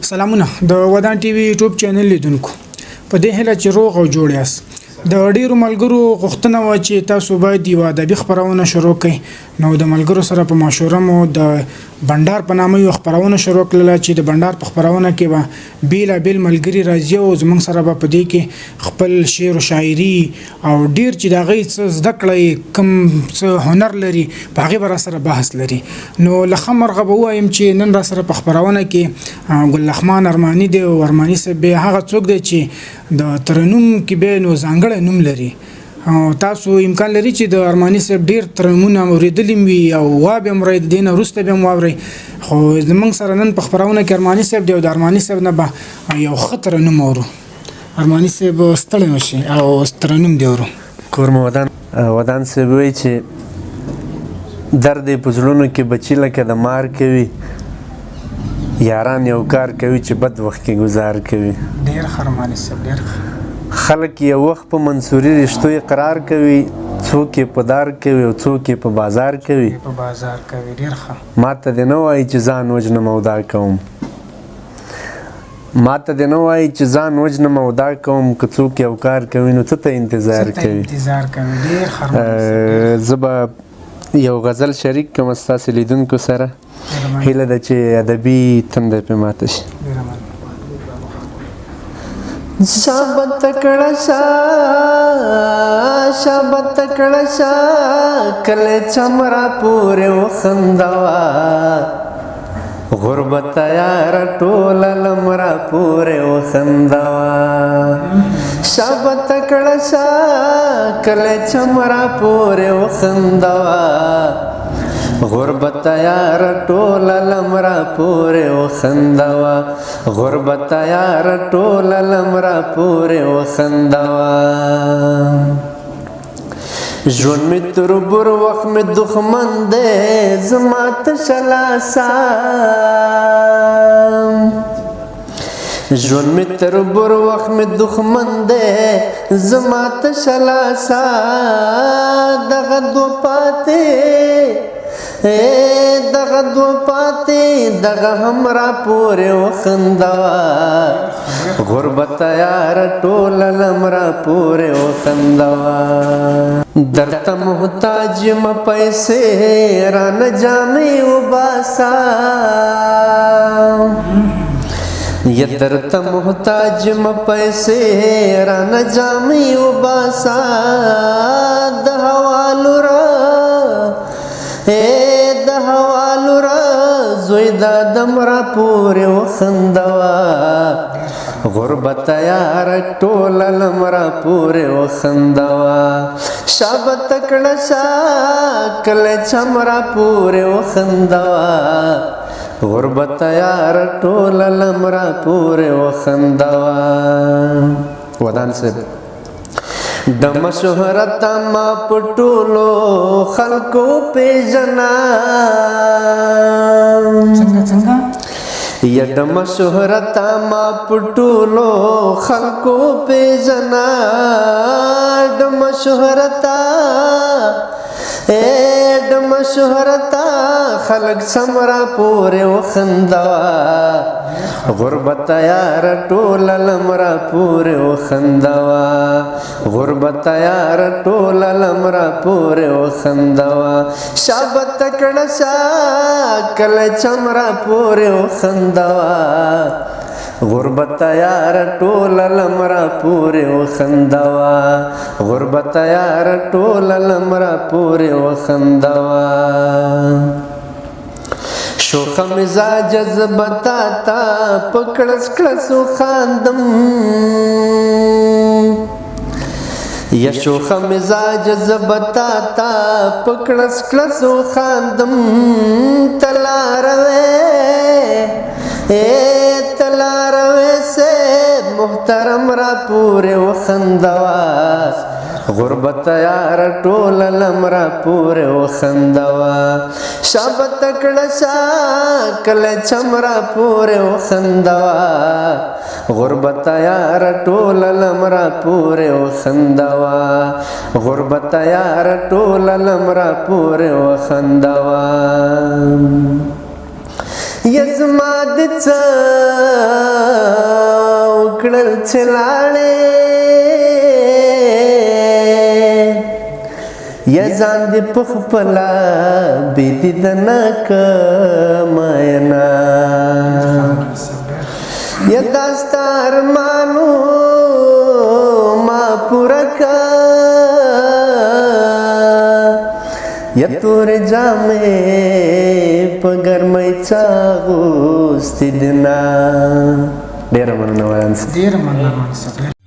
سلامونه د ودان ټي وي یوټیوب چینل لیدونکو، په دې هیله چې روغ او جوړ یاست. د ډیرو ملګرو غوښتنه وه چې تاسو باید یوه ادبي خپرونه شروع کړئ، نو د ملګرو سره په مشوره مو د بنډار په نامه یوه خپرونه شروع کړله چې د بنډار په خپرونه کې به بېلابېل ملګري راځي او زموږ سره به په دې کې خپل شعر و شاعري او ډېر چې د هغوی څه زده کړه یې کوم څه هنر لري په هغې به راسره بحث لري. نو له ښه مرغه به ووایم چې نن راسره په خپرونه کې ګل رحمان ارماني دی، او ارماني صاحب بیا هغه څوک دی چې د ترنم کې به نو ځانګړی نوم لري. تاسو امکان لري چې د ارماني صاحب ډېر ترنمونه اورېدلي وي او وا به هم اورئ، د دې نه وروسته به هم واورئ، خو زموږ سره نن په خپرونه کې ارماني صاحب دی او د ارماني صاحب نه به یو ښه ترنم اورو. ارماني صاحب ستړی مه شي او ترنم دی اورو. کور مو ودان. ودان صاحب وایي چې درد یې په زړونو کې بچي لکه د مار کوي، یاران یو کار کوي چې بد وخت کې ګزار کوي. ډېر ښه ارماني صاحب، ډېر ښه. خلک یو وخت په منصوري رشتو اقرار کوي، څوک یې په دار کوي او څوک یې په بازار کوي. په بازار کوي، ډېر ښه. ما ته دې نه وایي چې ځان وژنم او دا کوم، ما ته دې نه وایي چې ځان وژنم او دا کوم، که څوک یو کار کوي نو څه ته انتظار کوي. انتظار کوي، ډېر ښه ارماني صاحب. زه به یو غزل شریک کوم ستاسې لیدونکو سره، هیله ده چې ادبي تنده پرې ماته شي. شابه تکړه شه، شابه تکړه شه، کله چمرا پورې وخندوه، غربت یاره ټوله لمرا پورې وخندوه. شابه تکړه شه، کله چمرا پورې وخندوه، غربت یاره ټوله لمرا پورې وخندوه، غربت یاره ټوله لمرا پورې وخندوه. ژوند مې تربور وخت مې دښمن دی، زما تشه لاسه. ژوند مې تربور وخت مې دښمن دی، زما تشه لاسه. دغه دوه پاتې، دغه دوه پاتې، دغه هم را پورې وخندوه، غربت یاره ټوله لمرا پورې وخندوه. درته محتاج یم پیسې رانه جامې وباسه، یا درته محتاج یم پیسې رانه جامې وباسه، د هوا لوره، د هوا لوره زوی د آدم را پورې وخندوه، غربت یاره ټوله لمرا پورې وخندوه. شابه تکړه شه، کله چمرا پورې وخندوه، غربت یاره ټوله لمرا پورې وخندوه. ودان صاحب، د مشهورت ما په ټولو خلکو پېژنه. څنګه څنګه؟ یا د مشهورت ما په ټولو خلکو پېژنه، د مشهورت، د مشهورت خلک څمرا پورې وخندوه، غربت یاره ټوله لمرا پورې وخندوه، غربت یاره ټوله لمرا پورې وخندوه. شابه تکړه شه، کله چمرا پورې وخندوه، غربت یاره ټوله لمرا پورې وخندوه، غربت یاره ټوله لمرا پورې وخندوه. شوخه مزاج زبتا تا په کړس کړس وخاندم، یا شوخه مزاج زبتا تا په کړس کړس وخاندم، تلاروې تلاروې صاحب محترم را پورې وخندوه، غربت یاره ټوله لمرا پورې وخندوه. شابه تکړه شه، کله چمرا پورې وخندوه، غربت یاره ټوله لمرا پورې وخندوه، غربت یاره ټوله لمرا پورې وخندوه. یا زما د څه وکړل چې لاړې، یا ځان دې په خپله بې دیدنه که مینا، یا دا ستا ارمانو ما پوره که، یا تورې جامې په ګرمۍ چا اغوستې دي نه. ډېره مننه ودان صاحب. ډېره مننه ودان صاحب.